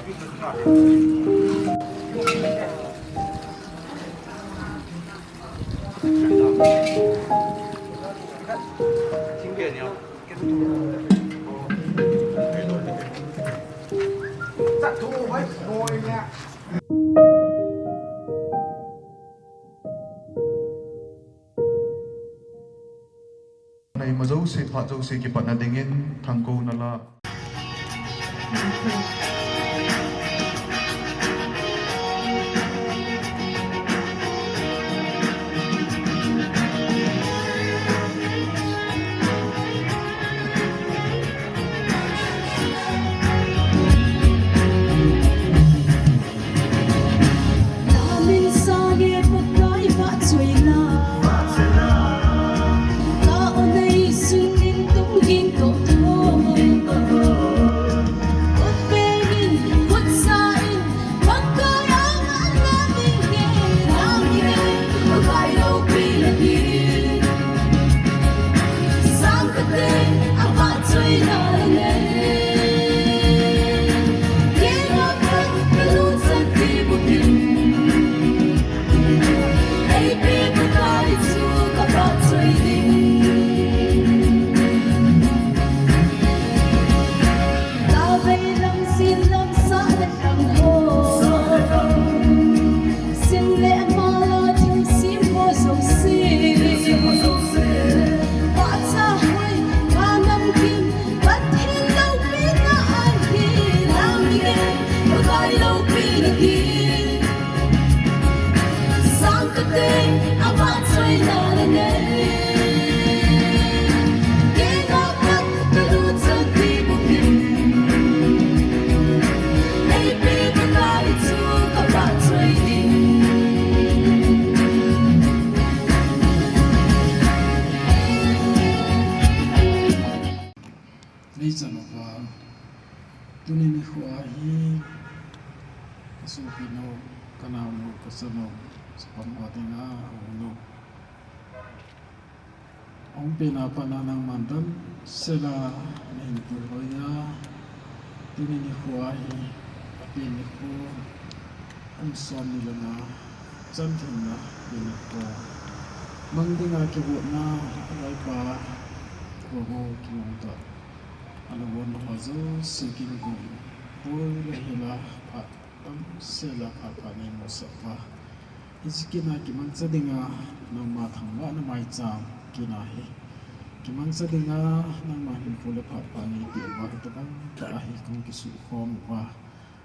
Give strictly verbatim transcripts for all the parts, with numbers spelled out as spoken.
Nei ma jouse, phat jouse kipatna dingin thangkou nala. Nei chan uva, tuni nikho a hi, ka sopinu, ka naonu, ka chanu, chapang ho dinga, a unu. Hung penna pat a nangman damsela, nei hin puihoiya, tuni nikho a hi, apen nikho, kum som ni le nga, Chan themna, ina ko. Mang dinga kigotna, Laipa, ko mo kimang ta. Ana won ho jouse kin ko. Poi le hila pha, damsela pha pha nei musah uva. Hiche kin a kimangcha dinga, nangma thangvahna maicham, kin a hi. Kimangcha dinga, nangma hinkho le pha pha nei peh uva, hitabang tah a hi kong kisukhom uva.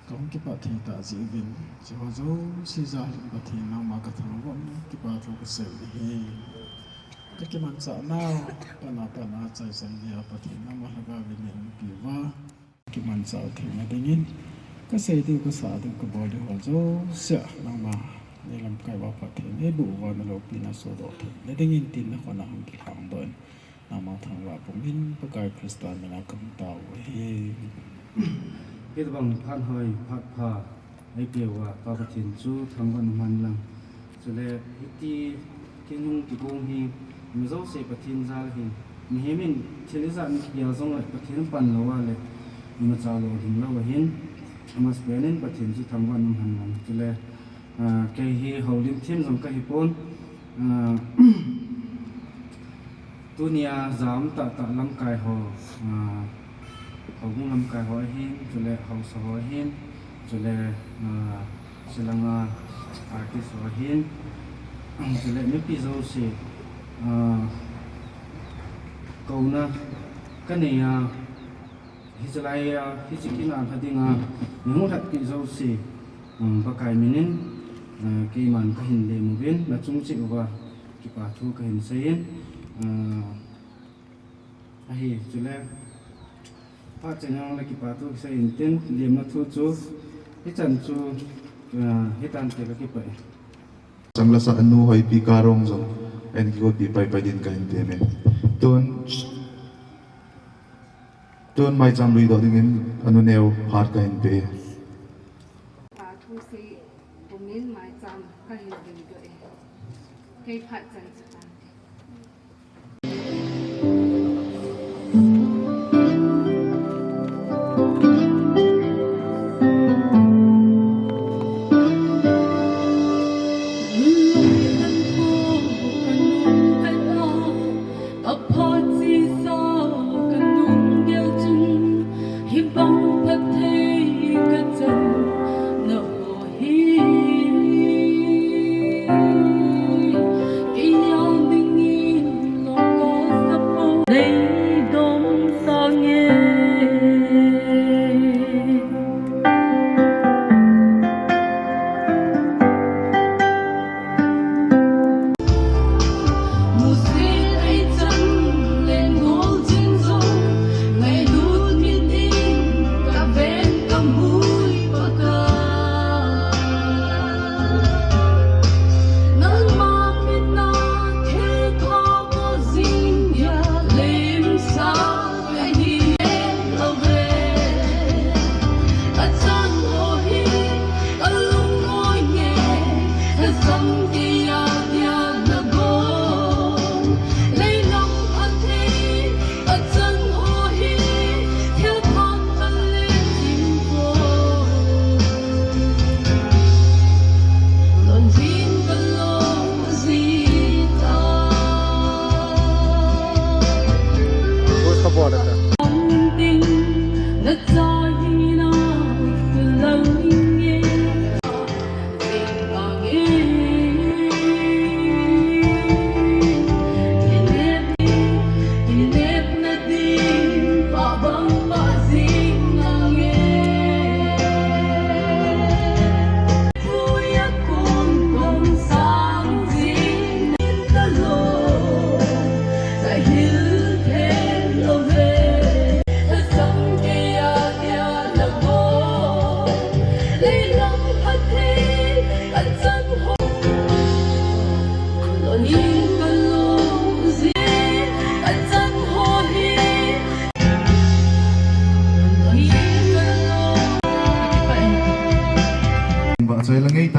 Kahung kipat thei tah jeh uvin, hiche ho jouse jal in Pathen nangma kathangvah in, kipathu kasei ahi. Kakimanchah nau, pat a pat a chai chai nia Pathen nangma lhagao vin nei umpi uva. Kimanchah theina dingin, kasei diu, kasah diu, kabol diu ho jouse a nangma nei lamkai uva Pathen neiboh uva, naloupina sodoh theina dingin tin nakhut a hung kilhang doh in. Nangma thangvah pumin Pakai Christa mina kahung tao u ahi. Hitabang phat hoi, phat pha, eipeh uva, Pa Pathen chu thangvah in umhen lang. Chule, hiti, kinung kigong hi, mi jouse Pathen jal ahin. Mihem in thil ijat in kigel jongle, Pathen pan lou a le, imacha lolhing lou ahin. Amasapen in Pathen chu thangvah in umhen lang. Chule, ah, kei hi houlim them jong kahi pon. Ah, Tunia jam tah tah lamkai ho, ah, houbung lamkai ho ahin, chule haosa ho ahin, chule, ah, chulanga artist ho ahin, chule mipi jouse, ah, kouna kanei a, hiche lai a, hiche kin a lha dinga, nahung lhatpi jouse, um, Pakai minin, ah, keiman kahin lem uvin, nachung cheh uva, Kipathu kahin seiyin, ah, ahi, chule, phat chan jong le kipathu kaseiyin tin, lemna thu chu, hichan chu, ah, hitante kakipah e. Chang lasa anu Hoipi Karong jong, enkigotpi paipai din kahin temme. Tun, tun maicham luidoh dingin, anu neo phat kahin pe. Kipathu sei pumin maicham kahin luidoh e. Kei phat chan chu tante.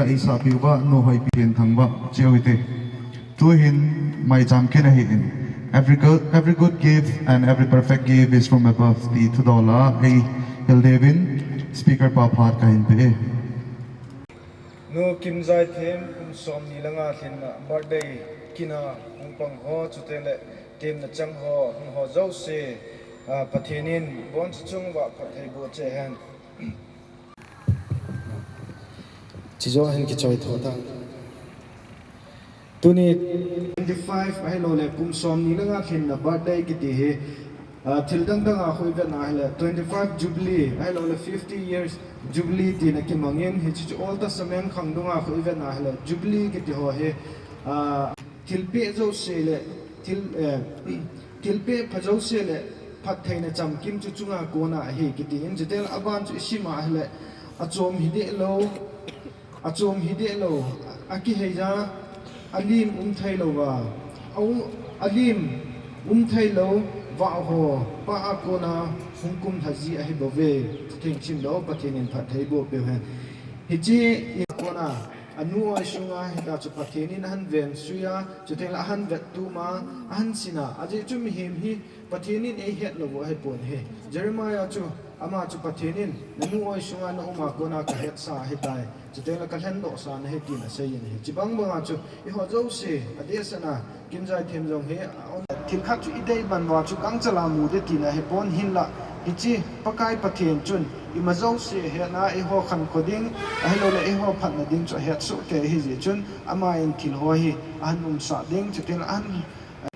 Eisahpiu va, Nu Hoipi Henthang va, cheu hite. Tuhin maicham kit ahin. Every good, every good gift and every perfect gift is from above. Ti thudol a eihil diuvin speaker pa phat kahin pe e. Nu Kimzaithem kum somni le nga lhinna birthday kina hung pang ho, chuteng le temna chang ho, hung ho jouse, ah, Pathen in abonchauva phatthei boh cheh hen. Chijo hin kichoi tho tan. Tuni twenty-five ahilou le kum somni le nga lhinna birthday kiti hi, ah, thil dang dang a khu i vetna ahile twenty-five jubilee ahilou le fifty years jubilee tina kimangin, hiche chu Old Testament khangdong a khu i vetna ahile jubilee kiti ho hi, ah, thilpeh jouse le thil, eh, thilpeh pha jouse le phattheina chamkim chu chunga kona ahi kiti in, chuteng le aban chu i sim a ahile achom hi deh lou, achom hi deh lou, akihei ja, alim um thei lou va, a u-, alim um thei lou va ho, Pa a kona hung kum lha ji ahi bouve, Thutheng sim lou, Pathen in phatthei boh peh hen. Hiche in kona, anu oi sunga hita chu Pathen in ahin veng sui a, chuteng le ahin vet tum a, ahin sin a, ajeh chu mihem hi Pathen in eihet lou u ahipon ahi. Jeremiah chu, ama chu Pathen in, nanu oi sunga na um a kona kahetsah ahitai, chuteng le kalhendohsa nahi tin asei in ahi. Chubang banga chu, eiho jouse, adeh sena, Kimzaithem jong hi, a, thil khat chu i dei ban uva chu gangchal a mu ding tina ahipon hinla, hiche Pakai Pathen chun, ima jouse hetna eiho khankho ding, ahilou le eiho phatna ding chu ahet soh kei ahi jeh chun, ama in thil ho hi, ahin umsah ding, chuteng le ahin,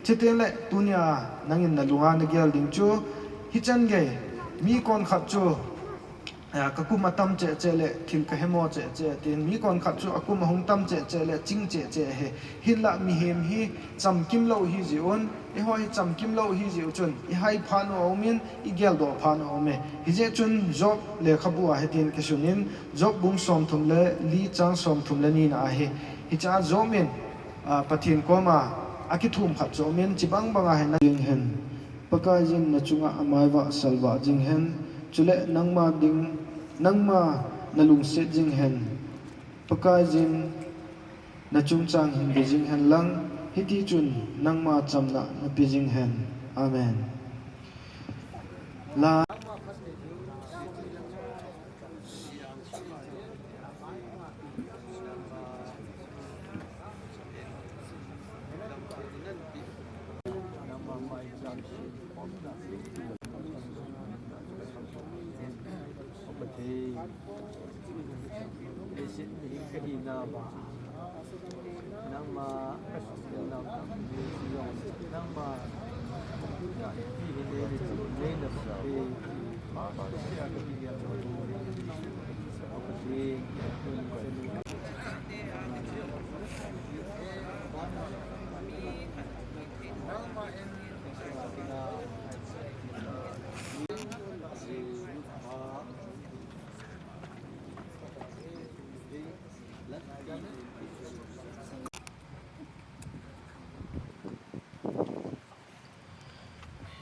chuteng le tunia nangin na lunga na gel ding chu, hichan gei, mi konkhat chu, ah, ka kum atam cheh cheh le, thil ka hemo cheh cheh, tin mi konkhat chu akum ahung tam cheh cheh le, ching cheh cheh ahi. Hinla mihem hi chamkim lou ahi jeh un, eiho hi chamkim lou ahi jeh u chun, i hai phat u aumin, i geldoh phat u aume. Hijeh chun Job lekhabu a hitin kisun in, Job bung somthum le li chang somthum le ni na ahi. Hichea Job in, ah, Pathen koma akithum khat chu aumin, chubang banga hin na ding hen. Pakaiyin na chunga amai vah salvah jing hen, chule nangma ding, nangma na lungset jing hen. Pakaiyin na chungchang hin ve jing hen lang, hiti chun nangma chamna na pe jing hen. Amen. La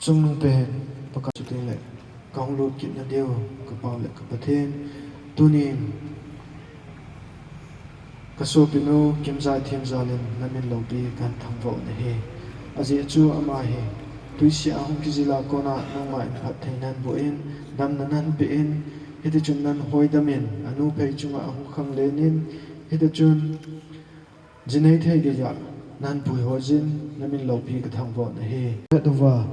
Chungnung pen Pakai chu teng le, kahung lut kit nadiu, ka Pa le ka Pathen, tunin ka sopinu Kimzaithem jal in na min loupi kahin thangvah u ahi. Ajeh chu ama hi twiset a hung kijil a kona nangma in phatthei nahin boh in, damna nahin pe in, hiti chun nahin hoidam in, anu phei chunga ahung khanglen in, hiti chun jinei thei geiya nahin puihoi jin, na min loupi ka thangvah u ahi. Hetdoh uva,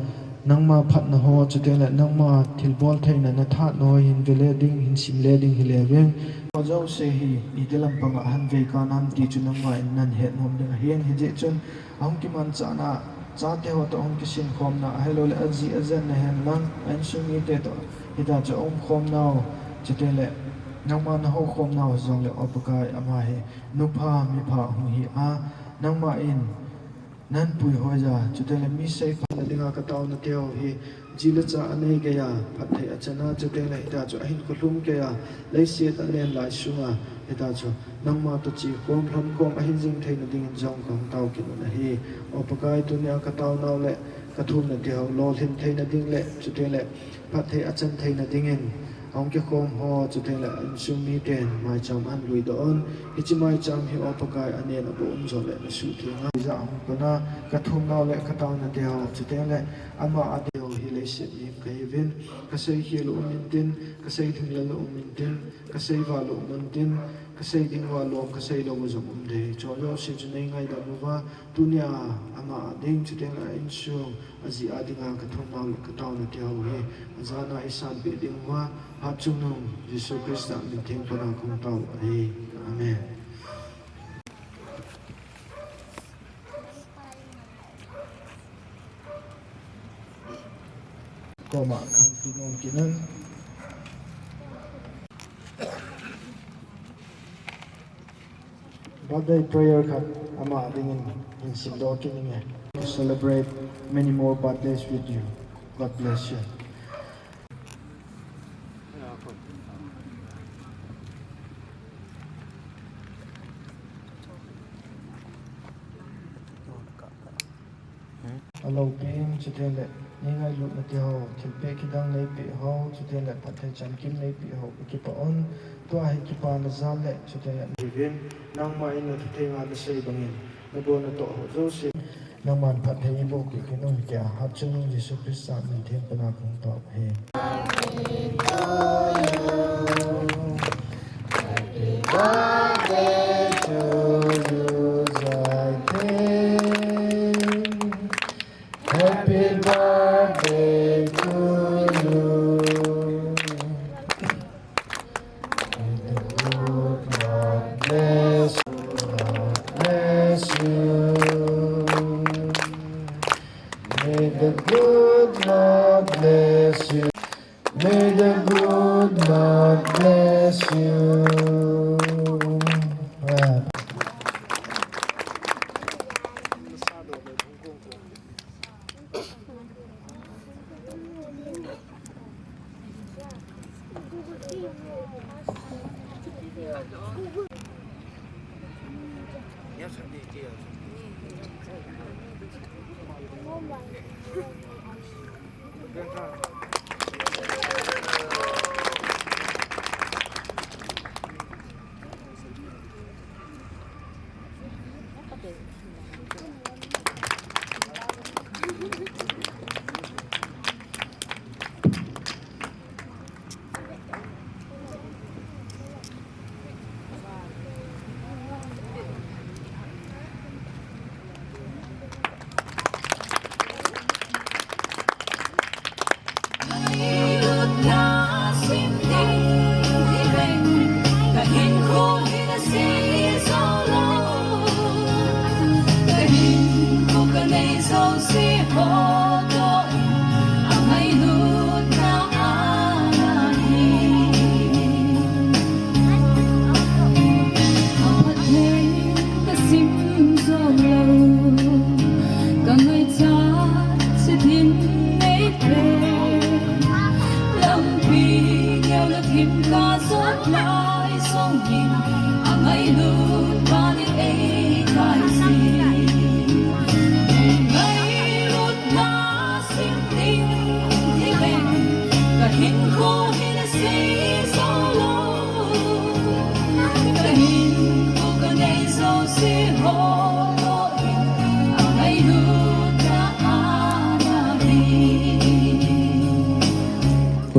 nangma phatna ho, chuteng le nangma thilbol theina na thahat ho hin ve le ding, hin sim le ding hile veng. Ho jouse hi iti lampanga ahin vei kha nam ti chu nangma in nahin het nom ding ahin, hijeh chun ahung kimanchah na, chate ho toh ahung kisin khom na, ahilou le aji ajen na hen lang, a insung mite toh hita chu aum khom nau, chuteng le nangma na hou khom nau jong le, O Pakai, ama hi nupha, mipha hung hi a, nangma in nahin puihoi a, chuteng le mi seiphatna dinga ka taona teu hi, ji le cha anei geiya, phatthei achan a, chuteng le hita chu ahinkho lhum keiya, leiset alen lai sunga, hita chu nangma toh chekhom, lhonkhom ahin jing theina dingin jong kahung tao kit u ahi. O Pakai, tunia ka taonau le ka thumna teu lolhin theina ding le, chuteng le phatthei achan theina dingin, Ahung kikhom ho, chuteng le insung miten maicham ahin luidoh un. Hiche maicham hi O Pakai, anen aboh um jo le nasuh theng a. Ija hung pana kathumnau le kataona teho, chuteng le ama adeh ho hi leiset mi kahiuvin. Kasei khel u um intin, kasei lhinglel u um intin, kasei val u um intin, kasei ding uva lom, kasei lou u jong um ding. Chujouse chu nei ngaidam uva, tunia ama ading, chuteng le a insung, ajeh a dinga kathumnau le kataona teho hi, ajana eisanpeh ding uva, Hatchungnung Jesu Christa min theng pana kahung tao ahi. Amen. Koma khangtou nom kit in. Birthday prayer khat ama dingin hin simdoh kit inge. To celebrate many more birthdays with you. God bless you. Aloupin, chuteng le nei ngailutna teho, thilpeh kidang neipeh ho, chuteng le phatthei chamkim neipeh ho, ikipah un. Tua hi kipana jal le, chuteng le, David, nangma in nathuthenga nasei bangin, nabon natoh ho jouse, nangman phatthei eiboh kit un tia, Hatchungnung Jesu Christa min theng pana kahung tao ahi. Happy birthday to you, Zaitheng. Happy birthday to you. May the good Lord bless you, Lord bless you. May the good Lord bless you. May the good Lord bless you.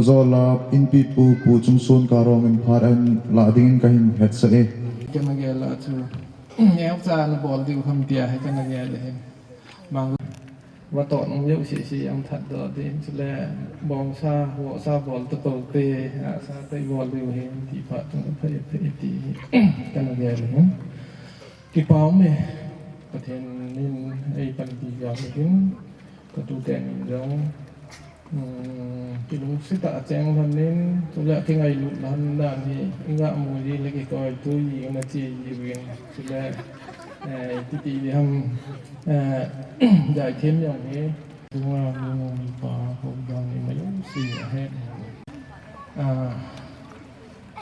Kajol a inpipu Pu Chungson Karong in phat ahin lah dingin kahin hetsah e. Kana gel a chu, neocha nabol diu ham tia hi kana gel e. Mang. Vatoh nung jouse se jong that doh ding, chule bongsa, vohsa bol tatou te, ahsa te bol diu ahi, ti phat tung phai phai ti kana gel e. Kipa um e, Pathen in eipanpi jal in, katuten in jong, um, kilungset a cheng lhon in, chule kingailut lhon dan hi, ingamu ji le kikoitui ji, nache ji uvin, chule, eh, titi diham, eh, Zaitheng jong hi, tunga nu, nupa, houbung ima jouse ahet. Ah,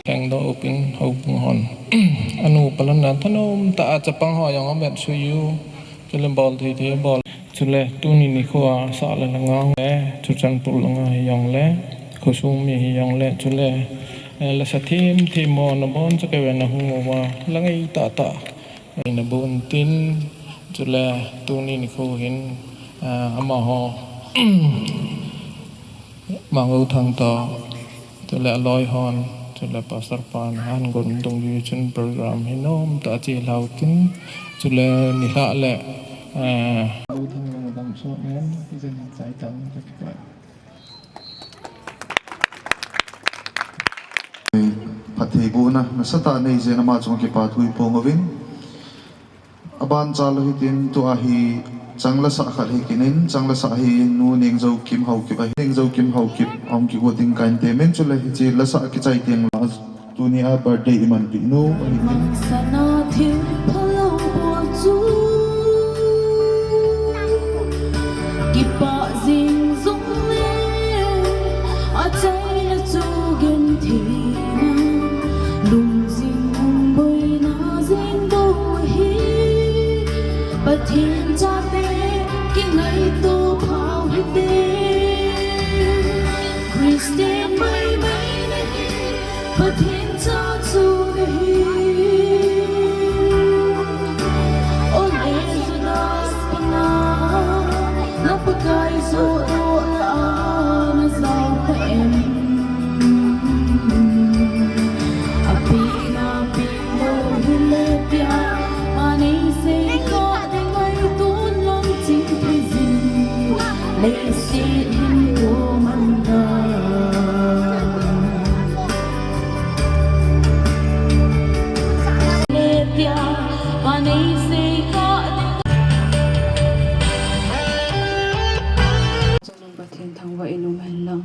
Kengdoh upin houbung hon. Anu palan dan thanom tah a chapang ho jong amet sui u. Chule bol thei thei bol. Chule tuni nikho a sah le langa le Churachandpur langa hi jong le. Khosung mi hijongle chule, eh, lasa thim thim ho nabonchauvin ahung uva, la ngai tahtah. Eina bon tin, chule tuni nikho hin, ah, amaho, Mangou Thangtoh, chule aloi hon, chule Pastor pan, ahin gon dungjuiya chun program hi nomtah a chelhau tin, chule nilhah le, ah, Mangou Thangtoh damsot nen, ijen hin chai tang ka kipah. Phattheibohna nasatah neijeh in ama chunga kipa thu iphong uvin. Aban chalou hitin tua hi chang lasah khat hi kinin, chang lasah hi Nu Nengzoukim Haokip ahi, Nengzoukim Haokip ahung kigo ding kahin temin, chule hiche lasah kichai tengle Tunia birthday imanpeh nu ahin. Sana thil phalou bol chu kipah jing jongle achaina chu gentheina, lungjing um boina jing bou ahi. Pathen chate kingaito phau hite. Christian maimai nahi, Pathen cha chu nahi. Ole Judas panga, na Pakai joh doh lah a na jao kha em? Apeh na peh lou hile tia, pa nei sei kha ding ahi, tun long ching thei jin. Leiset hin ko man ta. Pathen thangvah in um hen lang.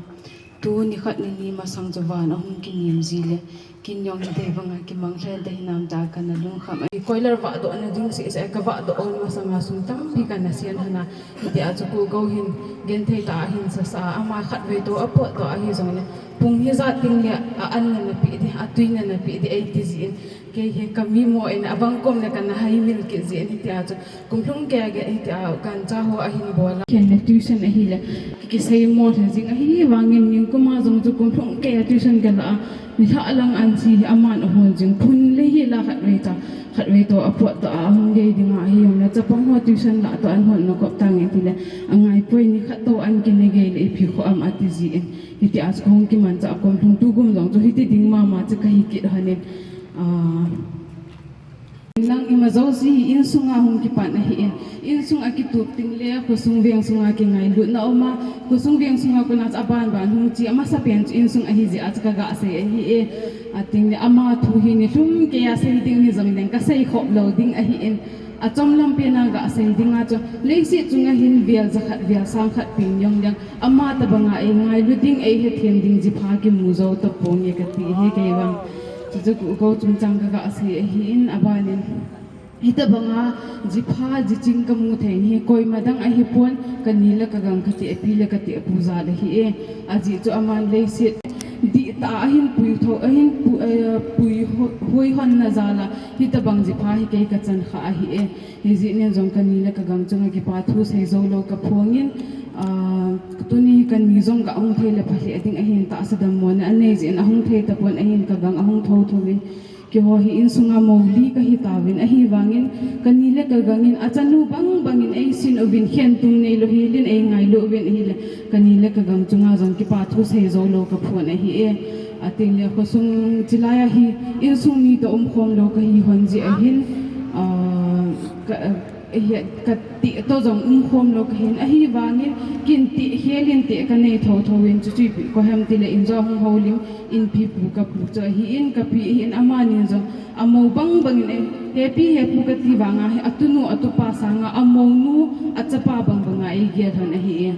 Tuni khat nini masang chu van ahung kingim ji le. Kin jong hiti banga kimang lhel ta hinam tia kana lungkham ahi. Koilar vahdohna ding seh seh ka vahdoh masanga sum tampi kana sen hana. Hitia chu Pu Gou hin genthei tah a hin sasa a, ama khatvei toh a potdoh ahi jongle, pung hijat tengle a anna napeh ding, a tuina napeh ding eiti jin. Kei hi ka mi mo in abang kom le kana haimil kit jin, hitia chu kum lhung keiya ge hitia gancha ho ahin bol a. Khen le tuition ahile, ki, kiseimo lheh jing ahi vangin ningkum a jong chu kum lhung keiya tuition ka la a, nilhah lang an si hi aman ahon jing, phun le hi la khatvei cha, khatvei toh a potdoh a, ahung gei ding ahi jongle, chapang ho tuition lah toh an hon na kop tange tile, angaipoi, nikhat toh an kine gei le ipi kho am ati jin, hitia chu kahung kimanchah a kum lhung tu kum jong chu hiti ding mama chu kahi kit hon in, ah, Nang ima jouse hi insunga hung kipan ahi e. Insung a kitup tengle khosung veng sunga kingailutna um a, khosung veng sunga kona chu aban ban hung che amasapen chu insung ahi jeh a chu kaga sei ahi e. Atengle ama thu hi nilhum keiya sei ding hi jongleng kasei khop lou ding ahin. Achom lam pena ga sei dinga chu leiset chunga hin vel jakhat vel sangkhat peng jongleng ama tobanga eingailu ding eihethem ding jipha kimu jou taponge kati hi kei vang. Chuchu Pu Gou chungchang kaga sei ahin, abanin hitobanga jipha jiching kamu thei hi koima dang ahipon, kani le kagang kati api le kati apu jal ahi e. Ajeh chu aman leiset dihtah a ahin pui tho, ahin pu-, eh, pui ho-, huihonna jal a hitobang jipha hi kei kachan kha ahi e. Hijeh in jong kani le kagang chunga kipa thu sei jou lou kaphongin, ah, tuni kani jong ga hung thei le phalheh ding ahin tahsa dammona anei jeh in ahung thei tapon ahin kagang ahung thotho in. Keiho hi insunga mou li kahi tauvin ahivangin, kani le kagangin achanu bang bangin eisin uvin khentum neilou helin eingailu uvin ahile, kani le kagang chunga jong kipa thu sei jou lou kaphon ahi e. Atengle khosung chilai a hi insung mi toh umkhom lou kahi hon jeh ahin, ah, ka, eh, kati toh jong umkhom lou kahin ahivangin, kin ti helin ti kanei thotho in chuchu ipi koi ham tile in jong hung houlim, in pipu kapu chu ahin, kapi ahin, amanin jong amou bang bangin ei, hepi hepu kati vanga hi atunu atupa sanga amounu achapa bang banga eigel hon ahi e.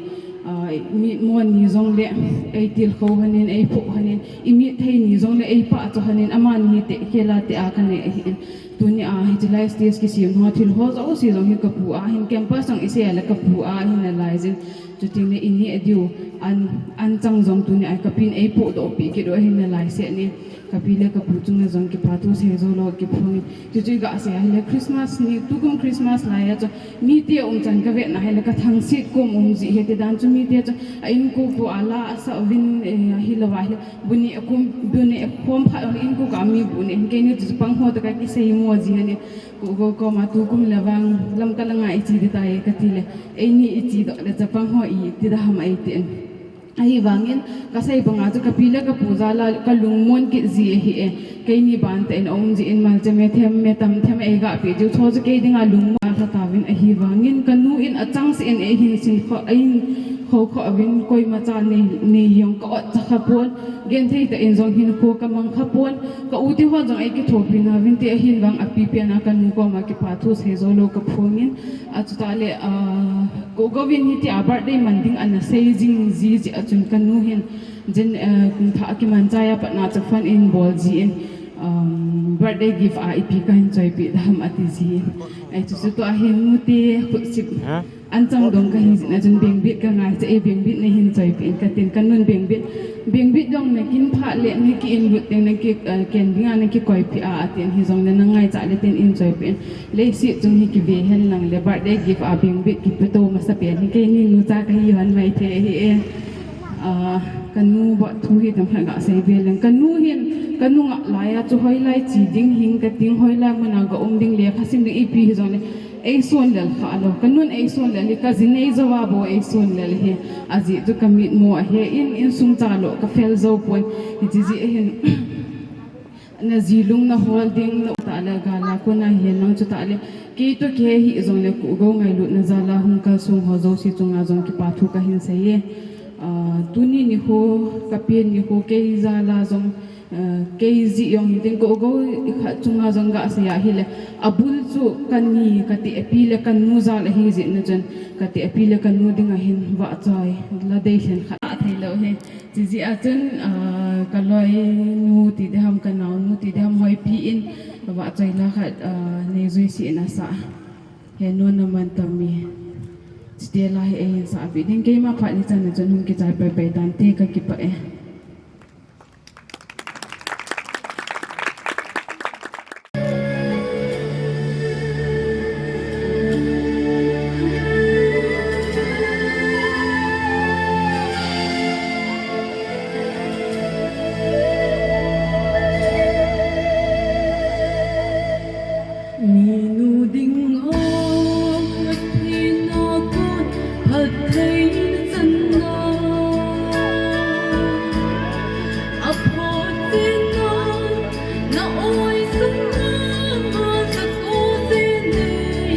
Ah, mi mo ni jongle eitilkhou honin, eiphoh honin, imithei ni jongle eipahcha honin, amani hi tehkhel a teh a kanei ahin. Tunia hiche lai stage kisem ho thil ho jouse jong hi kapu a hin campus jong isei a le kapu a hin alaijin. Chutengle ineh diu An, an chang jong tuni a kapin eipohdoh peh kit u ahin, nalai seh ni. Kapi le kapu chunga jong kipa thu seijou lou kaphongin. Chuchu iga sei ahile Christmas ni, tukum Christmas lai a chu mite umchan kavet na ahile kathangsit kom um ji ahi, tidan chu mite chu a inko ko a la asah uvin, eh, ahilou ahile bu neh akhom, bu neh akhom phat le inko ko a mi bu neh, keini chu chapang ho toh kakiseimo ji ahi. Ko, ko, koma tukum le vang Lamka langa iche ding tai kati le, eini iche doh le chapang ho iti ding ham eitin. Ahivangin kasei banga chu kapi le kapu jal a kalungmon kit ji ahi e. Keini ban tah in aum jin malcha me them, me tam them eiga peh jiu chu kei dinga lungmon a lha tauvin, ahivangin kanu in achangseh in eihin sin kho, eihin khou kho uvin, koima cha nei, nei jong ka ot cha kha pon, genthei tah in jong hinkho kamang kha pon, ka u te ho jong eikithopi nauvin ti ahin vang apipen a kanu koma kipa thu seijou lou kaphongin, achutah le, ah, Ko, ko vin hitia birthday man ding ana sei jing ji jeh a chun kanu hin, jin, eh, kum thah kiman chai a pat na chu phone in bol jin, um, birthday gift a ipi kahin choipeh ding ham ati jin. Ai chu chu tua hin nute khut sip. Hah? An chang dong kahi jeh a chun beng bit kangai cha e, beng bit nahin choipeh in katin, kanun beng bit. Beng bit dong nakin phat le naki inlut ding, naki, eh, ken dinga nakikoipeh a atin, hijong le nangai cha le tin in choipeh in. Leiset chung hi kive hen lang le birthday gift a beng bit kipeto masapen hi keini nucha kahi hon maithei ahi e. Ah, kanu bou thu hi tamkhat gasei ve leng. Kanu hin, kanu ngah lai a chu hoilai che ding hing kating, hoilai mun a ga um ding, lekha sim ding ipi hijong le eison lel kha lou. Kanun eison lel hi, kaji nei jou a bou eison lel hi. Ajeh chu kamit mo ahi in, insung cha lou kafel jou pon. Hiche jeh hin naji lung nahol ding, na u tah le gal a kona hin nang chutah le kei toh kei hijong le Kogou ngailutna jal a hung kalsong ho jouse chunga jong kipa thu kahin sei e. Ah, tuni nikho, kapen nikho kei jal a jong, ah, kei jeh jong hitin Kogou khat chunga jong gasei ahile, abul chu kani, kati api le kanu jal ahi jeh na chun, kati api le kanu dinga hin vahchoi la dei lhen khat athei lou hi. Chuti jeh a chun, ah, kaloinu ti ding ham, kanaonu ti ding ham, hoipi in, vahchoi la khat, ah, nei juise in asah. He nu naman tami. Chuti la hi eihin sah pi ding, keima phat ni chan na chun hung kichai pai pai tante, kakipah e. Minu ding a, Pathen a kon phattheina channa, a phattheina, na oi sanga, na ko se nei,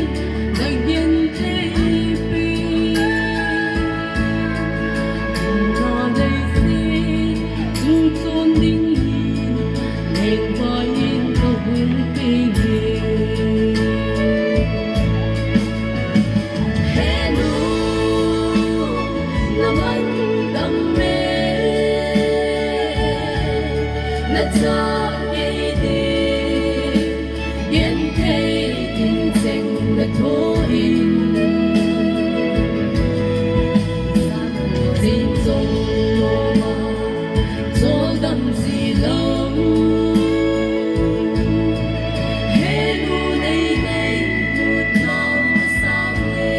na gen thei pi. Na lei se, chung chon ding in, lengvai in ka hung pe e. He nu, na man dam e, na cha kei ding, genthei ding cheng na tho in. Jing chong loma, chol dam ji lou. He nu nei nei, nu thau sang le.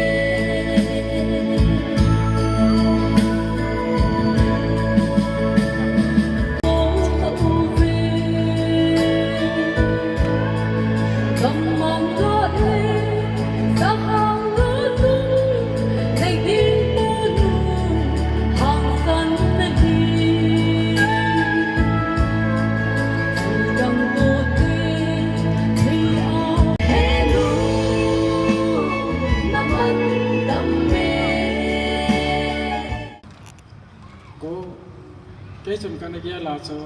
Ko, kei chun kana gel a chu,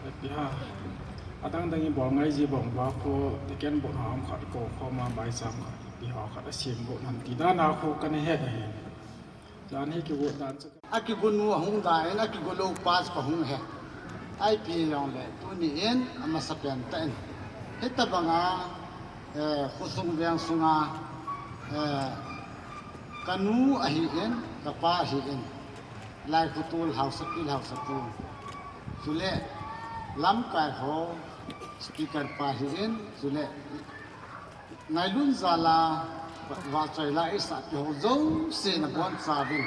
ipi ham, adang dang i bol ngai ji bang uva kho, tiken bol ham khat ko, khoma bai cham khat, ipi ham khat a sim bol ham ti dan a kho kana he da hi. Jan hi kigot dan chu. A kigot nu ahung da in, a kigot lou pa chu ka hung he. Ipi jong le, tuni in, amasapen tah in. Hitabang a, eh, khosung veng sunga, eh, ka nu ahi in, ka pa ahi in. Lai khutul hausapi, hausapu. Chule lamkai ho speaker pa hi in, chule ngailun jala vahchoi la isahpi ho jouse nabonchauvin.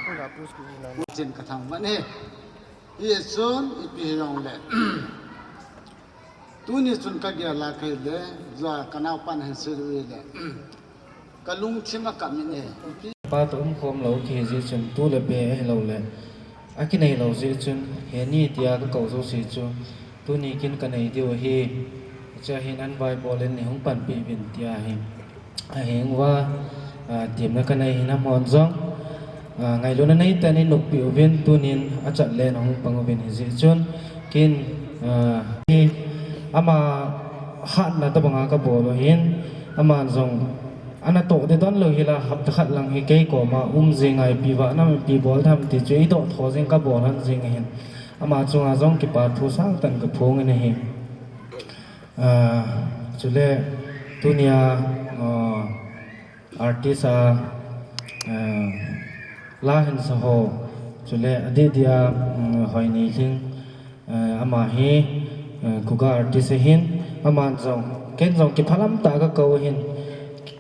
Chen kathangvah e. Hichun ipi hijongle tuni chun kagel a kahile, ja kanaopan ahin seiyu le, kalungthim a kamin e. Pa toh umkhom lou kihi jeh chun tu le pe ahilou le akinei lou jeh chun, heni tia kakou jouse chu tuni kin kanei diu ahi. Hichea hin an vaibol in neihung panpi uvin tia hi. Ahing uva, ah, temna kanei hin amahon jong, ah, ngailutna neitah in noppi uvin tunin achat le nahung pang uvin hijeh chun kin, ah, hi ama hatna tobanga kabol u ahin, aman jong ana toh ding donlou hila hapta khat lang hi kei koma um jing a ipi vah nam ipi bol tham ti chu eidoh tho jing kabol han jing ahin. Ama chunga jong kipa thu sangtah in kaphongin ahi. Ah, chule tunia, ah, artist a, ah, la hinsa ho, chule adeh dia, um, Hoineilhing, ah, ama hi, ah, Khuga artist ahin, aman jong, ken jong kiphalam tah a kakou ahin,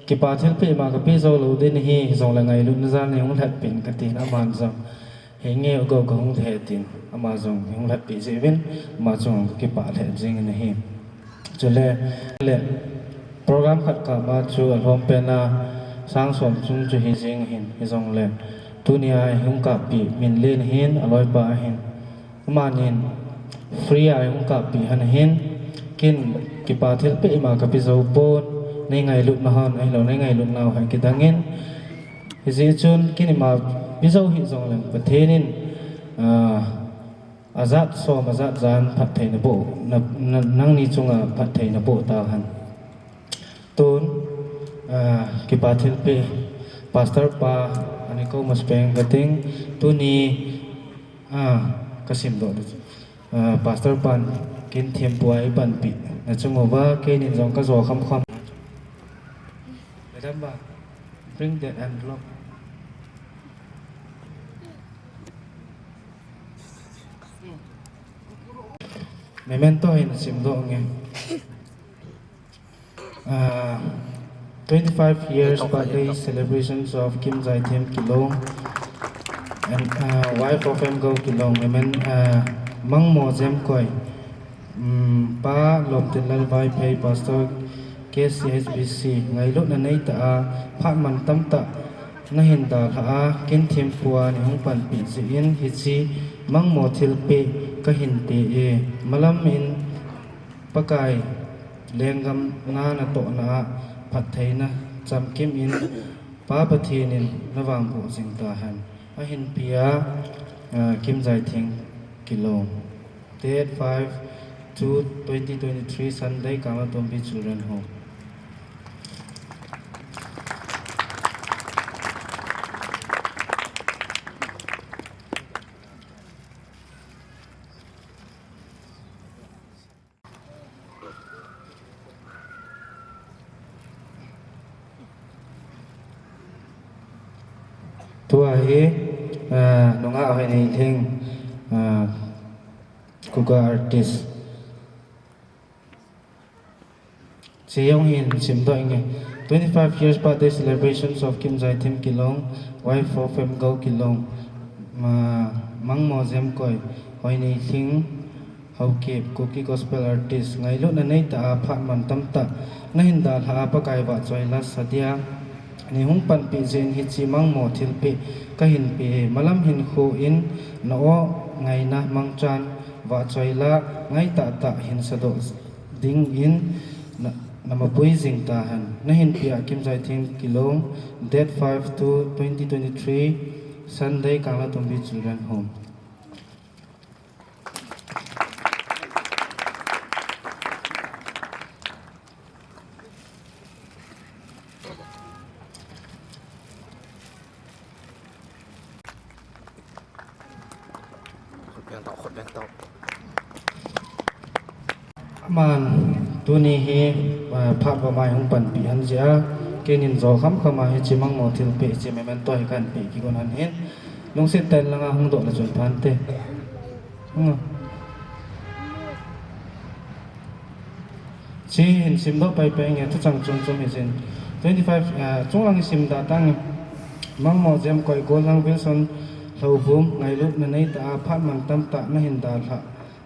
kipa thilpeh ima kapeh jou lou ding ahi, hijongle ngailutna jal neihung lhatpeh in katin, aman jong Henge u gou kahung lheh tin, ama jong hung lhatpeh jeh uvin, ama chunga kakipah lheh jengin ahi. Chule, le, program khat kah ma chu alhompen a sang som chung chu hi jeng ahin, hijongle, tunia eihung kahpeh Minlen ahin, aloipa ahin. Amanin, free a eihung kahpeh han ahin, ken kipa thilpeh ima kape jou pon, nei ngailutna hon, ahilou nei ngailutnau hi kidangin, Hijeh chun, ken ima pe jou hih jongleng Pathen in, ah, ajat som, ajat jan phatthei naboh, na, na, nangni chunga phatthei naboh tauhen. Tun, ah, kipa thilpeh, Pastor pa, ani kou masapen kating, tuni, ah, kasimdoh ding. Ah, Pastor pan, ken thempu a eipanpi nachung uva, keinin jong kajo khamkham. Madam ba, bring that envelope. Memento hin simdoh nge. Ah, twenty-five years birthday celebrations of Kimjaithem Kilong and, ah, wife of M Gou Kilong, amen, ah, Mangmo Jemkoi, um, Pa Lomtinlal Vaiphei, Pastor K C H B C, ngailutna neitah a, phat mantam tah nahin dalhah a, ken thempu a neihung panpi jeh in, hiche Mangmo thilpeh kahin pe e, malam in Pakai lenggam na natohna a phattheina chamkim in Pa Pathen in navangboh jing tahen. Ahin pia, ah, Kimjaithem Kilong. Date five two twenty twenty-three, Sunday, Kanglatombi Children Home. Tua hi, ah, nungah Hoineilhing, ah, Khuga artist. Chejong hin simdoh inge. Twenty-five years birthday celebrations of Kimjaithem Kilong, wife of M Gou Kilong, ma, Mangmo Jemkoi, Hoineilhing, Haokip, Kuki Gospel Artist, ngailutna neitah a phat mantam tah nahin dalhah a Pakai vahchoi la sadia neihung panpi jeh in hiche Mangmo thilpeh kahin pe e. Malam hinkho in na-o ngaina mangchan vahchoi la ngaitah tah hin sadoh dingin na, namapui jing tahen. Nahin pia Kimjaithem Kilong, date five two twenty twenty-three, Sunday, Kanglatombi Children Home. Aman, tuni hi, ah, phat vama eihung panpi ahin jeh a, keinin jo khamkham a hiche Mangmo thilpeh hiche memento hi kahin pe kigon ahin. Lungset tah in langa hung doh le chun phante. Hmm. Chi hin simdoh pai pai nge thuchang chom chom hi jin. Twenty five, ah, chunglang hi sim da tang. Mangmo Jem Koi Golhang Wilson Lhouvum ngailutna nei ta a phat mantam tah na hin dalha.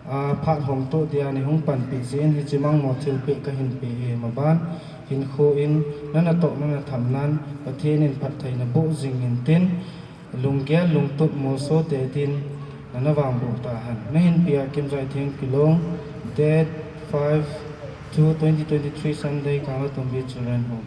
A phat hong toh dia nei hung panpi jeh in hiche Mangmo thilpeh ka hin pe e, maban hinkho in nana toh nana tham nan Pathen in phattheina boh jing in tin, lunggel lungtup molso te din nana vangboh tahen. Na hin pe a Kimjaithem Kilong, date five two twenty twenty-three Sunday, Kanglatongbi Children Home.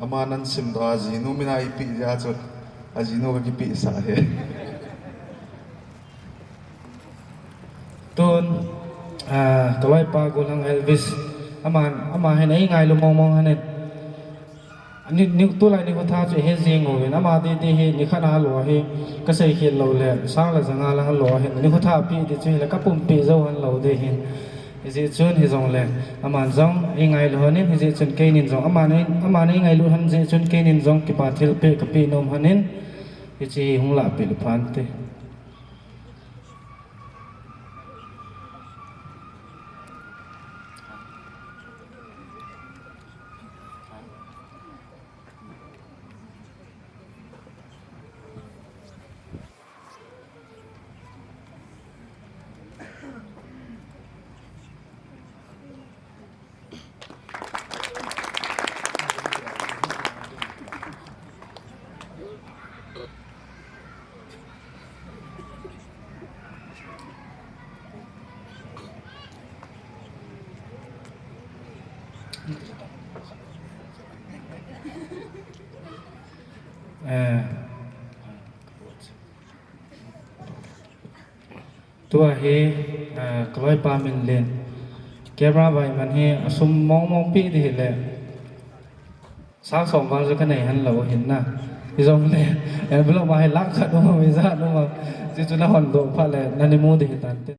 Ama nan simdoh a, ajinu min a eipeh jeh a chu, ajinu kakipehsah ahi. Tun, ah, kaloipa Golhang Elvis, ama, ama hin eingailu mong mong ahin. Ni, ni, tulai nikho tha chu he jing uvin, ama di, di hi nikhat a lo hi, kasei khel lou le, sang le janga lang lo hi, nikho tha pi di chu hile kapumpi jou hon lou di hin. Hijeh chun hijongle, aman jong eingailu hon in, hijeh chun keinin jong, aman ei, aman eingailu hon jeh chun keinin jong kipa thilpeh kapeh nom hon in, hiche hi hung lahpeh le phante. Eh. Tua hi, eh, kaloipa min len. Camera vai man hi asum mong mong pi di hile. Sang som val chu kanei hon lou hin na. Hijongle, envelope a hi lakh khat um a, mi ja um a. Chuchu nahon doh phat le, nani mu di hitante.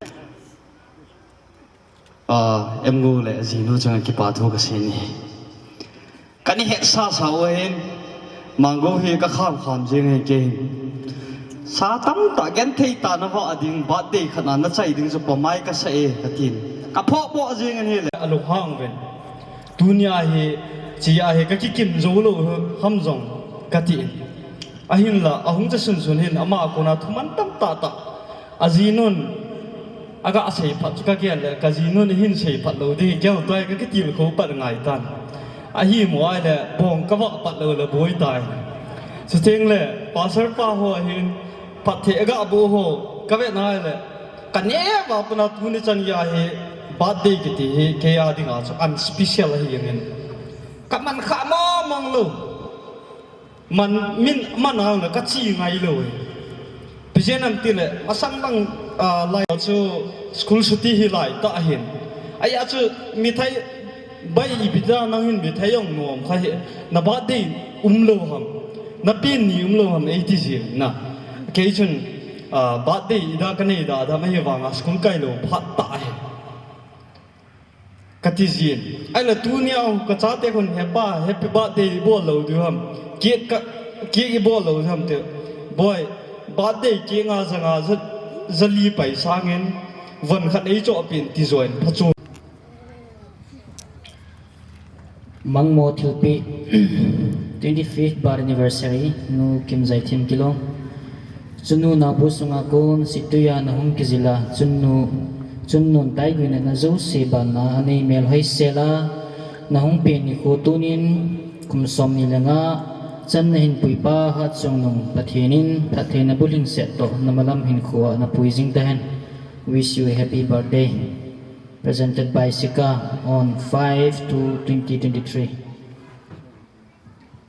Ah, M Ngo le ajinu chunga kipa thu kasei ahi. Kana hetsah sa u ahin, Mango hi kakham kham jing ahi kei hin. Sa tamtah genthei tah navah ding, birthday khat na nachai ding chu pamai kasa e, katin. Kaphoh boh jing in ahile. Alunghang uvin. Tunia hi, chia hi kakikim jou lou ham jong, katin. Ahinla, ahung cha sunsun hin, ama a kona thuman tamtah tah. Ajinun, aga sei phat chu kagel le, kajinun ahin sei phat lou ding, keu tua hi kakitilkhou pat ngai tan. Ahi mo ahile, bong kavah pat lou le boi tai. Chuteng le, pastor pa ho ahin, phatthei aga boh ho, kavet nai le, kaneh vah puna tuni chan geiya hi, birthday kiti hi, kei a dinga chu, unspecial ahi jengin. Kaman kha mong mong lou. Man, min, man a na kachi ngai lou e. Pijen am tile, masang lang, ah, lai chu school chuti hi lai tah hin. Ahia chu mithai bai ipi da nang hin mithai jong nom kha hi. Na birthday um lou ham. Na pen ni um lou ham eiti jin na. Kei chun, ah, birthday ida kanei da da ma hi vanga school kai lou phat tah hi. Kati jin. Ahile tunia kachate khun hepa, happy birthday ibol lou diu ham. Cake ka, cake ibol lou diu ham ti. Boi, birthday cake nga ja nga ja, ja li pai sangin, von khat eichoh peh in ti join phachu. Mangmo thilpeh, twenty-fifth birth anniversary, Nu Kimjaithem Kilong. Chunnu naobu sunga kon situiya nahung kijila, chunnu, chunnun taiguina najouse banna anei melhoi sela, nahung pen nikho tunin, kum somni le nga, chan nahin puipa Hatchungnung Pathen in, phattheina bulhingset toh, namalam hinkhoa napui jing tahen. Wish you a happy birthday. Presented by Sika on five two twenty twenty-three.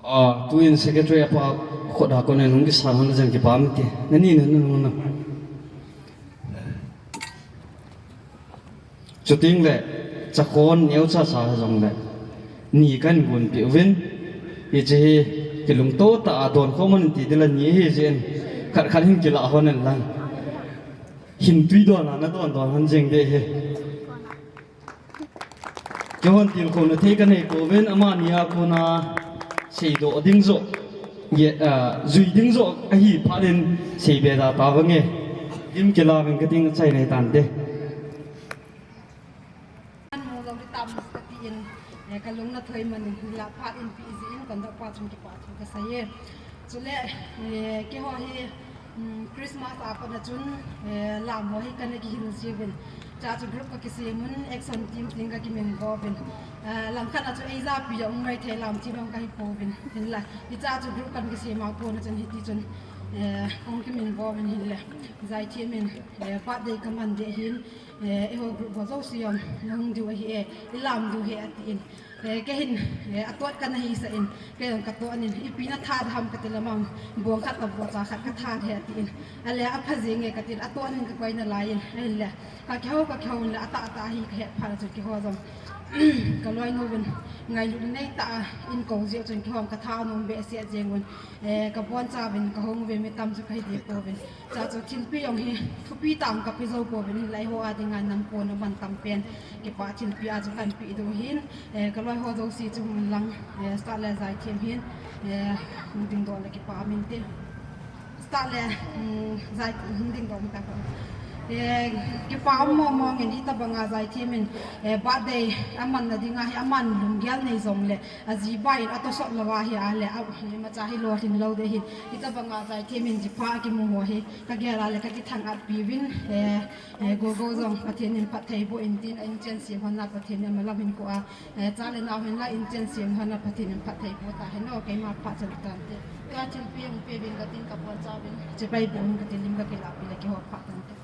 Ah, tuin secretary apa khut a konin hung kisang hon jeng kipah inte. Nani na nanu na. Chuteng le, chakon neocha cha jongle, ni kahin gonpeh uvin, hiche hi, Kilungto tah a don khom un ti ding la ni hi jin. Khat khat hin kila hon in lang. Hin tui don a na don don hon jing de hi. Keihon tilkhouna thei kanei pouvin amani a kona seidoh ding joh, ye, ah, jui ding joh ahi phat in seibe da tauvin nge. Lim kila vin kating chai nei tante. An mu lo di tam kati in, eh, kalung na thoi man in la phat in pi ji in kon da pa chun ki pa chun ka sa ye. Chule, eh, keiho hi, um, Christmas a pat na chun, eh, lam ho hi kana kihil jiuvin. Cha chu group ka kisem un, action team tin ka kimin vo uvin. Eh, langkhat a chu ei japi a um mai thei lam thim ka hi pouvin. Hinla, hicha chu group kan kisem a kon na chun hiti chun, eh, kong kimin vo uvin hinle. Jai Thiem in, eh, birthday ka man de hin, eh, eiho group ho jouse jong, nahung diu ahi e, i lam diu ahi ati in. Eh, kei hin, eh, atot kana hi sa in, kei jong ka tot in, ipi na that ham kati lamang, bong khat ka bong cha khat ka that e ati in. Ale apha jing e kati in, atot in ka koi nalai in, ahinle. Ka kihou, ka kihou in le, atah, atah hi ka het phat le chun keiho jong. Ka loinu vin, ngailut nei tah a, in kou jeh chun keiho ka tha nom behseh jeng un. Eh, ka bon cha vin, ka hung vin, mi tam chu ka hi deh pouvin. Cha chu thilpi jong hi, thupi tah in ka pe jou pouvin, hilai ho a dinga nam pon a man tam pen. Kipa thilpi a chu kan pe diu hin, eh, ka loi ho jouse chu hung lang, eh, start le Jai Thiem hin, eh, hung ding doh le kipa min te. Start le, um, Jai hin ding doh ta ko. Eh, kipa mong mong in hitabang a Jai Thiem in, eh, birthday a man na dinga hi aman lunggel nei jong le, aji bai in atosot lou ahi a le, a, imacha hi lolhing lou de hin. Hitabang a Jai Thiem in ji pha kimu ho hi, ka gel a le ka kithang at pi vin, eh, eh, gogo jong Pathen in phatthei boh in tin, a inchen sem hon la Pathen in amalam hin ko a, eh, cha le nau hin la inchen sem hon la Pathen in phatthei boh ta hin o, keima phat chan tante. Ka thilpi hung pe vin ka tin ka pon cha vin, chibai boh hin ka tin lim ka kila pi le kihou phat tante.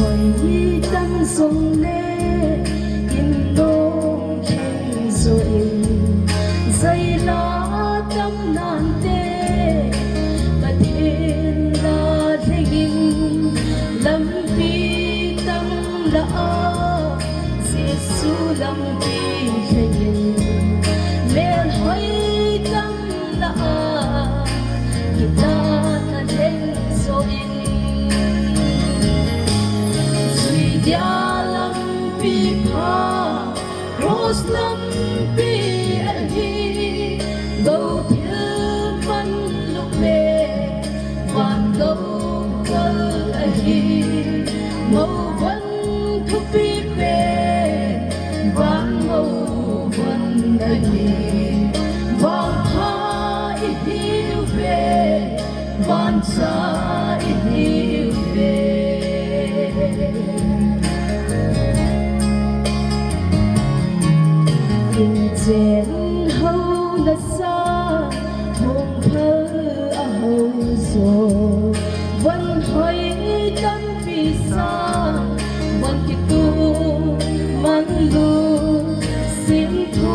Hoi tam sung le, in dong khen so in, zai la tam nan te, Pathen la lhing in, lampi tam la a, Jesu lampi lhing in, mel hoi tam la a, kitan a lheng so in. Zui dia lampi pha, cross lampi ahi, go thil man luk le, van go kal ahi, mo van thupi pen, van mo van ahi, van pha ihiu ve, van cha ihiu ve. Inchen ho na sa, hung phal a ho so, van hoi tampi sa, van kitu man lu, sim thu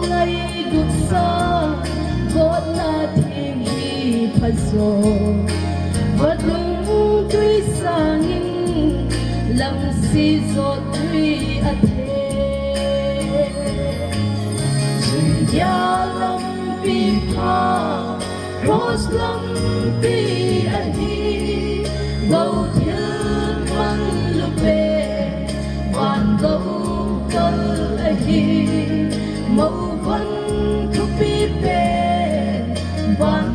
ngai lut sa, gotna thim hi pha jo. Vadung tui sangin lamsi jot tui a the. Jui dia lampi pha, cross lampi ahi, go thil man luk le, van go kal ahi, mo van thupi pen, van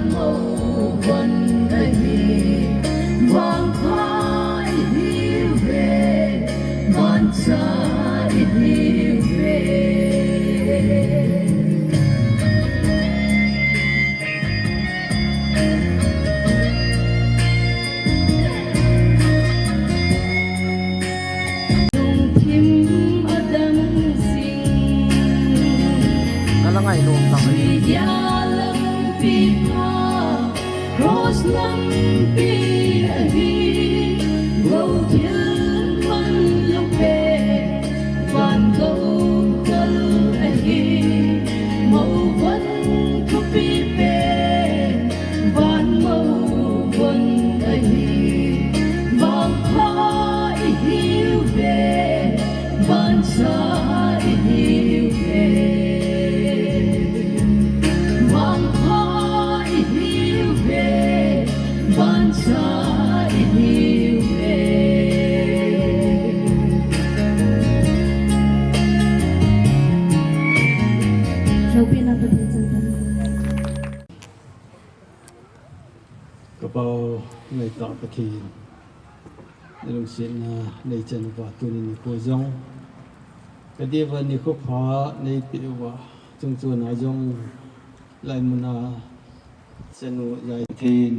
Nala ngai lom ta. Cross lampi ahi, lo thil man lo pe, van lo kal ahi, mo van thupi pe, van mo van ahi, van pha ihiu ve. Vansa ihiu ve, vangpha ihiu ve, vansa ihiu ve. Loupina Pathen chang ta. Ka Pau ngaitah Pathen, na lungsetna nei chan uva tuni nikho jong, ka deiuva nikho pha nei peh uva, chungchon a jong, lai mun a, Chanu Jaithin,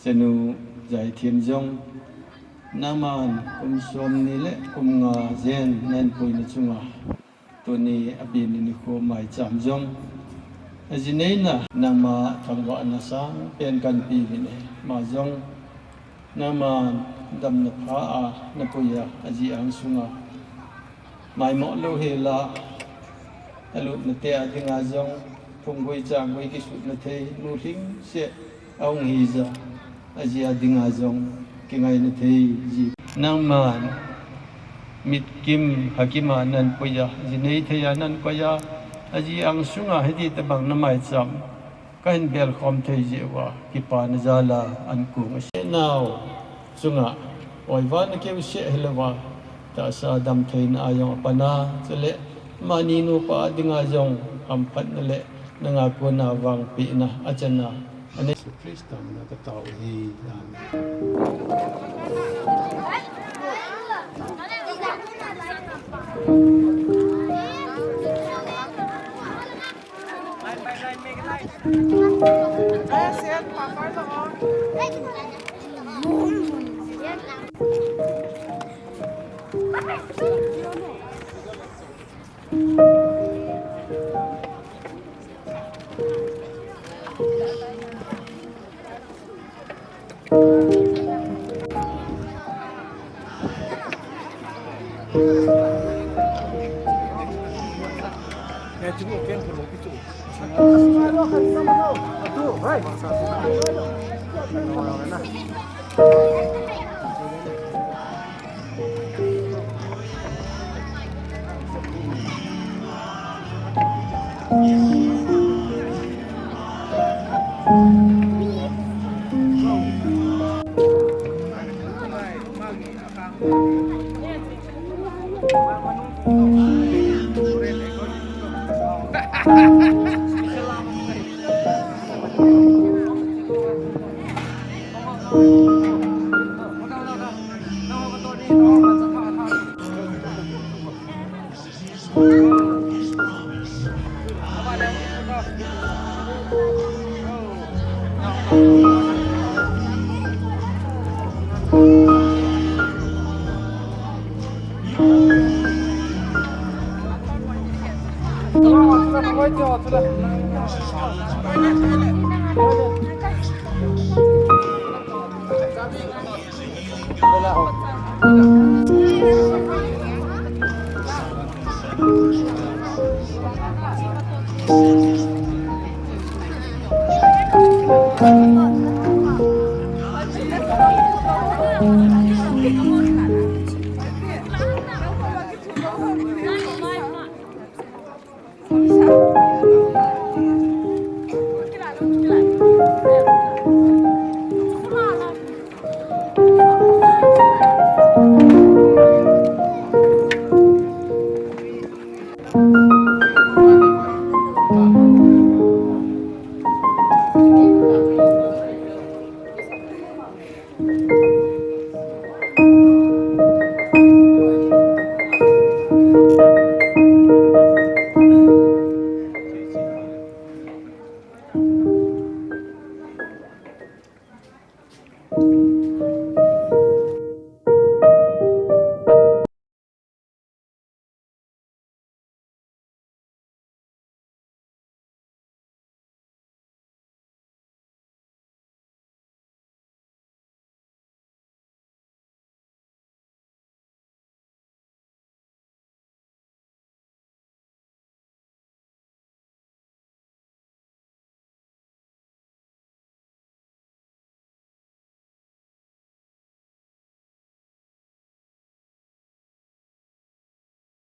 Chanu Jaithin jong, nangman kum som ni le kum nga jen na inpuina chunga, tuni a pen nikho maicham jong, a ji neina nangma thangvahna sangpen kan pe uvin e. Ama jong nangma damna pha a na pui a, a ji angsunga maimoh louhel a, a lupna te a dinga jong phunggui changgui kisutna thei, nu lhingset a hung hija, a ji a dinga jong kingaina thei ji. Nangman mitkim hakim a na inpui a, ji nei thei a na inkoi a, a ji angsunga hiti tobang na maicham ka hin belkhom thei jeh uva kipana jal a ankong ase. Nau chunga oiva na keu seh hilouva, tahsa damtheina a jong apan a, chule amani nupa a dinga jong hamphatna le nanga kona vangpehna a chan a, a nei Jesu Christa min a ka tao hi. Amen.